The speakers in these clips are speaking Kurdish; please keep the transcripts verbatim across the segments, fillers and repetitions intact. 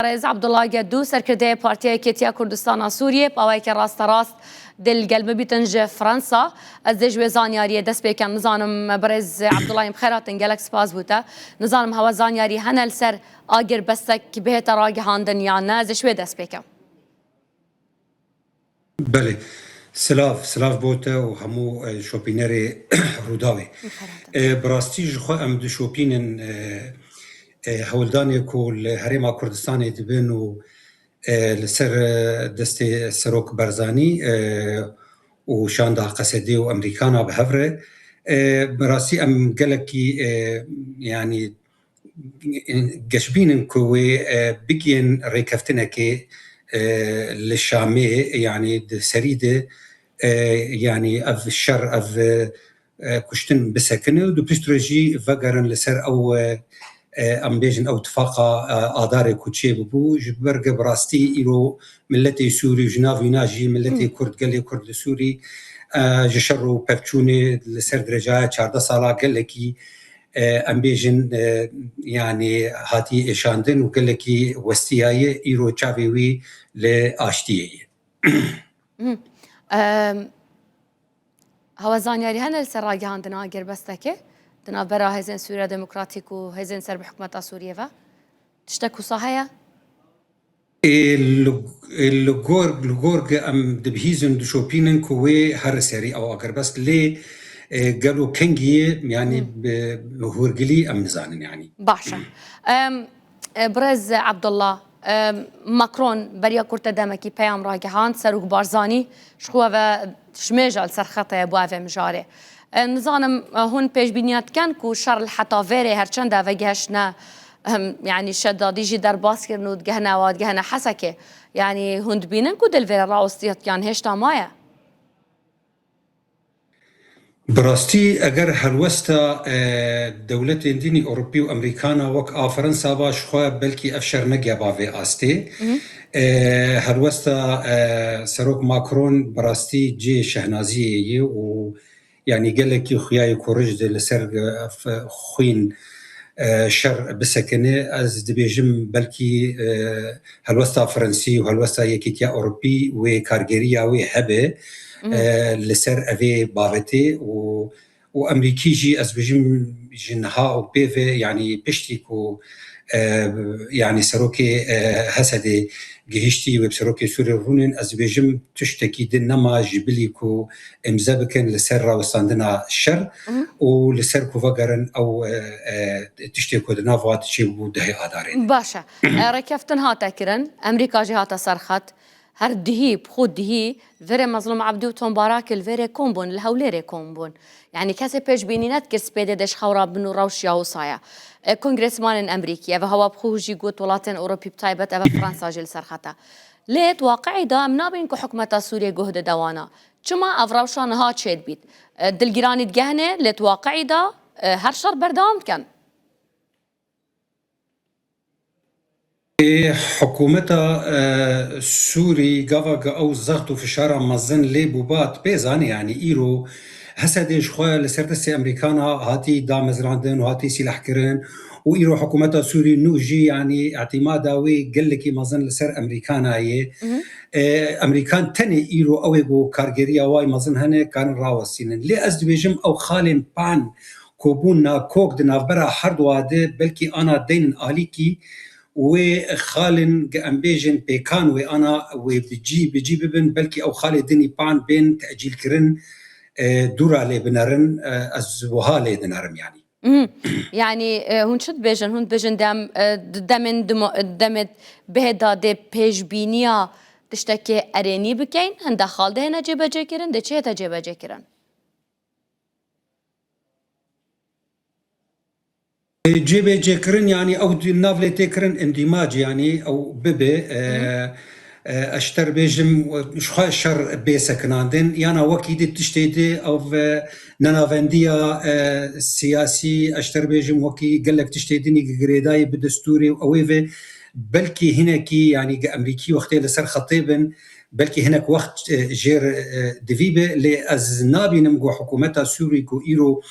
Birêz Abdullah Gedû, serkirdeyê Partiya Yekêtiya Kurdistana Sûriyê, bi awayeke rasterast dê li gel bibîtin ji Fransa. Ez dê ji wê zanyariyê dest pê kem. Nizanim birêz Abdullahî bi xêr hatin, gelek spas bo te. Nizanim hewe zanyarî hene li ser Agir Bestek bihête ragihandin yan ne, ez ê ji wê dest pê kem. Belê. Silav, silav bo te û hemû, e, şopînerê Rûdawê. Bi xêr hatin. E, bi rastî ji xwe em dişopînin, e, e, hewldanê ku li Herêma Kurdistanê dibin û, e, li ser, e, destê Serok Barzanî, e, û şanda Qesedê û Amerîkana bi hev re. E, bi rastî em gelekî, e, yanî geşbîn in ku wê, e, bigihên rêkeftinekê, e, li Şamê, yanî di serî de, e, yanî ev şer, ev, e, kuştin bisekine û di pişt re jî vegerin li ser ew, e, e, em bêjin ew tifaqa, e, Adarê ku çêbibû, ji ber ge bi rastî îro miletê Sûrî û ji nav wîna jî miletê Kurd, gelê Kurd li Sûrî, e, ji şer û pevçûnê li ser derecaya çardeh sala gelekî, e, em bêjin, e, yanî hatî êşandin û gelekî westiyaye, îro çavê wî li aştiyê ye. Hı. Em, hewe zanyarî hene li ser ragihandina Agir Bestekê di navbera Hêzên Sûriya Demokratîk û Hêzên ser bi Hikûmeta Sûriyê ve? Tiştek wisa heye? Ê, li, ê, li gor, li gor ge em dibihîzin, dişopînin ku wê her serî ew agirbest lê, ê, gelo kengî ye, yanî bi hûrgilî em nizanin, yanî. Baş e. Em, e, birêz Abdullah, em, Macron beriya kurte demekî peyam ragihand, Serok Barzanî ji xwe ve şimêja li ser xetê ye bo evê mijarê. E, nizanim, e, hûn pêşbîniya dikin ku şer li heta vêrê her çend e vegeştine, em, yanî şedadî jî derbas kirin û digehine wa, digehine Hesekê. Yanî hûn dibînin ku dil vê re rawestiyatiyan hêşta maye? Bi rastî eger helwesta, e, dewletên dînî Ewropî û Amerîkana wek a Fransa ba ji xwe belkî ev şer negiya ba vê astê. E, helwesta, e, Serok Macron bi rastî cihê şehnaziyê ye û yanî gelekî xuya ye ku rij de li ser, e, ev xwîn, e, şer bisekine. Ez dibêjim belkî, e, helwesta Fransî û helwesta Yekîtiya Ewropî wê kargeriya wê hebe, e, li ser evê babetê û, û Amerîkî jî ez dibêjim ji niha û pê ve, yanî piştî ku, e, yanî serokê, e, Hesedê gihiştî wê bi serokê Sûrê rûnin, ez dibêjim tiştekî din nema ji bilî ku îmze bikin li ser rawestandina şer û li ser ku vegerin ew, e, e, tiştê ku di nav wa çêbû dehê Adarê de. Baş e. E, rêkeftin hate kirin, Amerîka jî hate ser xet. Her dihî, bi xwe dihî, vêrê Mezlûm Ebdî û Tom Barak li vêrê kom bûn, li Hewlêrê kom bûn. Yanî kesê pêşbînî nedikir spêdê de ji xew rabin û rewş ya wisa ye. E, kongresmanên Amerîkî, ev hewa bi xwe jî got welatên Ewropî bi taybet, ev Fransa jî li ser xet e. Lê di waqiî de em nabînin ku hikûmeta Sûriyê guh dide wana. Çima ev rewşa niha çêdibît? E, dilgîranî digehne, lê di waqiî de, e, her şer berdewam dikin. Ê, hikûmeta, e, Sûrî gava ku ew zext û fişara mezin lê bûba, tu pê zanî, yanî îro Hesedê ji xwe li ser destê Amerîkana hatî damezrandin û hatî sîlehkirin û îro hikûmeta Sûrî nû jî, yanî îtîmada wê gelekî mezin li ser Amerîkana ye. E, Amerîkan tenê îro ew ê ku kargeriya wê mezin hene, karin rawestînin. Lê ez dibêjim ew xalên pan ku bûn nakok di navbera herduwa de, belkî ana deynin alîkî, wê xalên, em bêjin, pêkan wê ana wê bi cî, bi cî bibin, belkî ew xalê dinî pan bên tecîlkirin, e, dûra lê binerin, e, ez wiha lê dinerim yanî. Mhm. Yanî, e, hûn çi dibêjin? Hûn dibêjin dem, e, di demên dimo-, demê bihêda dê pêşbîniya tiştekê erênî bikeyn, hinde xal dihêne cêbecêkirin, dê çi hête cêbecêkirin? Cêbecêkirin, yanî ew di nav lê tê kirin îndîmac, yanî ew bibe, e, Hı hı. e, ez ji te re bêjim, ji xwe şer bê sekinandin, yana wekî di tiştê di ev, e, nenavendiya, e, siyasî, ez ji te re bêjim, wekî gelek tiştê dinî girêdayî bi destûrê û ew ê ve belkî hinekî, yanî ge Amerîkî wextê li ser xetê bin, belkî hinek wext, e, jê re, e, divî be, lê ez nabînim ku hikûmeta Sûrî ku îro,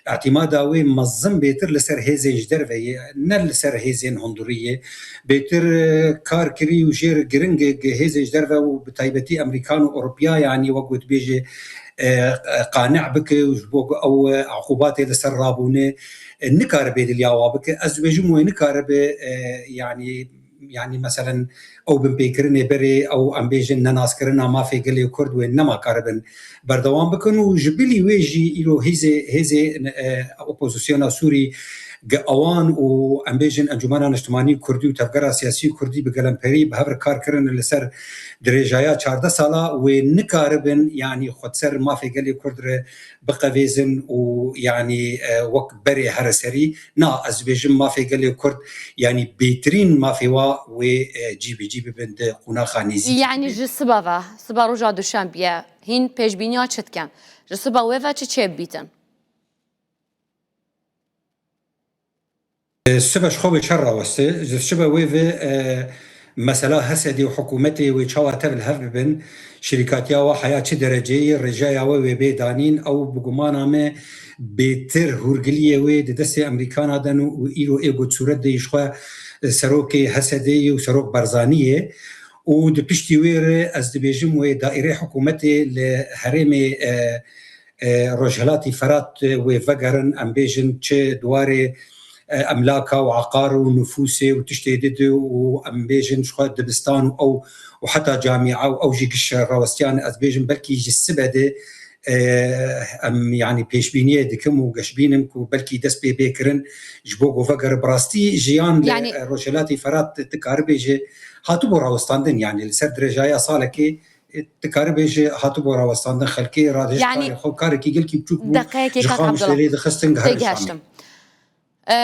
Îtîmada wê mezin bêtir li ser hêzên ji derve ye, ne li ser hêzên hundirî ye. Bêtir, e, kar kirî û jêr giring e gi hêzên ji derve û bi taybetî Amerîkan û Ewropiya, yanî wek ku dibêje, e, e, qane bike û ji bo ku ew, e, uqubatê li ser rabûne, e, nikaribe diliya wa bike. Ez dibêjim wê nikaribe, e, yanî, yanî meselen ew binpêkirinê berê, ew em bêjin nenaskirina mafê gelê Kurd wê nema karibin berdewam bikin û ji bilî wê jî îro hêzê, hêzê, e, opozisyona Sûrî gi ewan û em bêjin Encûmena Niştimanî Kurdî û Tevgera Siyasî Kurdî bi gelemperî bi hev re kar kirin li ser dirêjaya çardeh sala wê nikaribin, yanî xwe ser mafê gelê Kurd re biqevêzin û yanî, e, wek berê here serî. Na, ez dibêjim mafê gelê Kurd, yanî bêtirîn mafê wa wê, e, cîbicî bibin di qonaxa nêzîkî. Yanî ji sibe ve, sibe roja duşembiye, hîn pêşbîniya çi dikin? Ji sibe wê ve çi çêbibîtin? E, sibe ji xwe wê şer raweste. Ji sibe wê ve, e, mesela Hesedê û hikûmetê wê çawa tev li hev bibin, şirîkatiya wa heya çi dereceyê, rêjeya we wê bê danîn, ew bi gumana me bêtir hûrgiliyê wê di destê Amerîkana de û îro ê got sûret de ji xwe serokê Hesedê ye û serok Barzanî ye. Û di piştî wê re ez dibêjim wê daîrê hikûmetê li herêmê, e, e, Rojhilatî Ferat, e, wê vegerin, em bêjin çi di warê, e, emlaka û aqar û nufûsê û tiştê di di û em bêjin ji xwe dibistan û ew û heta camîa û ew jî giş rawestiyan, ez bêjim belkî ji sibe de, e, em, yanî pêşbîniyê dikim û geşbînim ku belkî dest pê bê kirin ji bo ku vegere bi rastî jiyan li, Yanî e, Rojhilatî Ferat dikaribê ji hatibû rawestandin, yanî li ser dirêjaya salekê, e, dikaribê ji hatibû rawestandin xelkê radihişt Yanî karê xwe, karekî gelkî biçûk bû, Deqeyekê ji kak Xamiş Abdullah. Lêlê dixistin, giherin Şamê. Têgihiştim. E,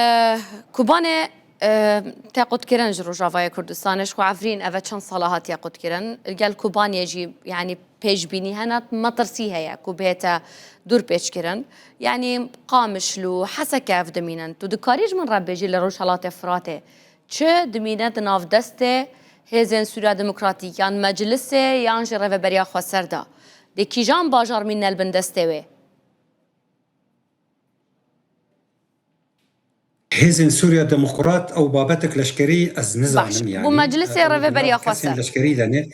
Kobanê, e, te qutkirin ji Rojavayê Kurdistanê, ji xwe Efrîn eve çend sala hatiye qutkirin. Gel Kobanê jî, yanî pêşbînî hene, metirsî heye ku bihête dûrpêçkirin. Yanî Qamişlo, Heseke ev dimînin. Tu dikarî ji min re bêjî li Rojhelatê Firatê çi dimîne di nav destê Hêzên Sûriya Demokratîk yan Meclisê yan jî Rêveberiya Xweser de? Di kîjan bajar mîne li bin destê wê? Hêzên Sûriya Demokrat ew babetek leşkerî ez nizanim, Baş. yanî, Bo Meclisê e, ew Rêveberiya di nav kesên Xweser. leşkerî de ne.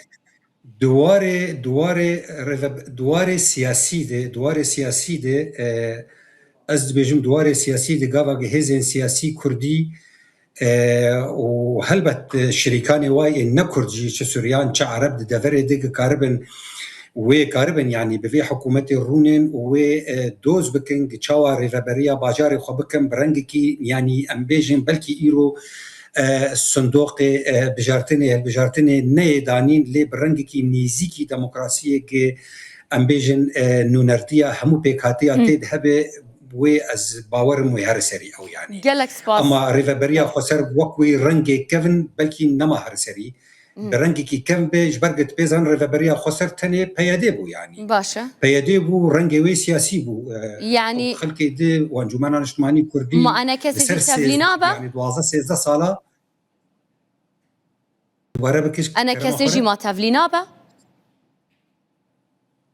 Di warê, di warê rêve-, di warê siyasî de, di warê siyasî de, e, ez dibêjim di warê siyasî de gava hêzên siyasî Kurdî, e, û helbet, e, şirîkanê wa yên ne Kurd jî, çi Suryan, çi Ereb di deverê de karibin, wê karibin, yanî bi vê hikûmetê rûnên û wê, e, doz bikin, gi çawa rêveberiya bajarê xwe bikin, bi rengekî, yanî em bêjin, belkî îro, e, sindoqê, e, bijartinê, hilbijartinê neyê danîn, lê bi rengekî nêzîkî demokrasiyê, gi em bêjin, e, nûnertiya hemû pêkhatiya Hı. tê de hebe, wê ez bawerim wê here serî ew, yanî. Gelek spas. Ama rêveberiya xweser wek wî rengê kevin belkî nema here serî. Hmm. Bi rengekî kevn be, ji ber ku tu pê zanî rêveberiya xweser tenê P Y D bû, yanî. Baş e. P Y D bû, rengê wê siyasî bû. E, Yanî xelkê di û Encûmena Niştimanî Kurdî Ma ENKSê li ser jî tevlî sêz-, nabe? yanî duwazdeh sêzdeh sala dubare bike ji kerema ENKSê xwe jî re. ma tevlî nabe?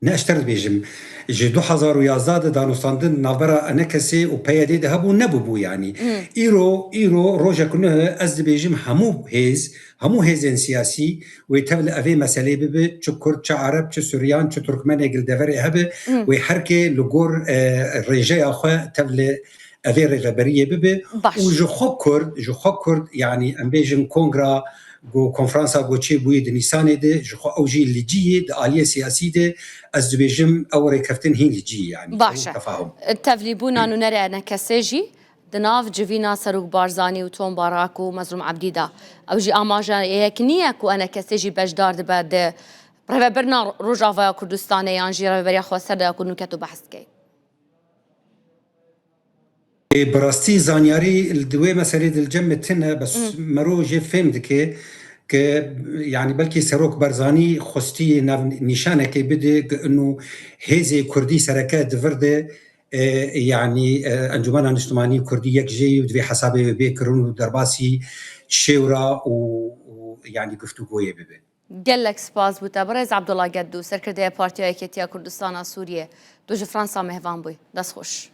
Ne, ez te dibêjim, ji du hezar û yazdeh de danûstandin navbera ENKSê û P Y D de hebû, nebûbû, yanî. Hmm. Îro, îro rojek nuh e, ez dibêjim hemû hêz, hemû hêzên siyasî wê tev li evê meselê bibe, çi Kurd, çi Ereb, çi Suryan, çi Turkmenê gil deverê hebe, Hmm. wê herkê li gor, e, rêjeya xwe tev li evê rêveberiyê bibe. Baş. Û ji xwe Kurd, ji xwe Kurd, yanî em bêjin kongra, ku konferansa ku çêbûyî di Nîsanê de, ji xwe ew jî li cî yê di aliyê siyasî de, ez dibêjim ew rêkeftin hîn li cî yê, yanî Baş ew e. tefahum. Tevlîbûna nûnerê ENKSê jî di nav civîna Serok Barzanî û Tom Barak û Mezlûm Ebdî de. Ew jî amajeyek niye ku ENKSê jî beşdar dibe di rêvebirina Rojavaya Kurdistanê yan jî rêveberiya xweser de ku nûke tu behs dikey. Ê, bi rastî zanyarî li di wê meselê de li cem me tune, bes Hı. mero jê fêm dike ke, yanî belkî Serok Barzanî xwestî nav nîşanekê bide ke ino hêzê Kurdî sereke di vir de, e, yanî, e, Encûmena Niştimanî Kurdî yek jê yî û divê hesabê wê bê kirin û derbasî şêwra û, û yanî guftûgoyê bibe. Gelek spas bo te birêz Abdullah Geddu, serkirdeyê Partiya Yekêtiya Kurdistana Sûriyê. Tu ji Fransa mêvan bûyî. Dest xweş.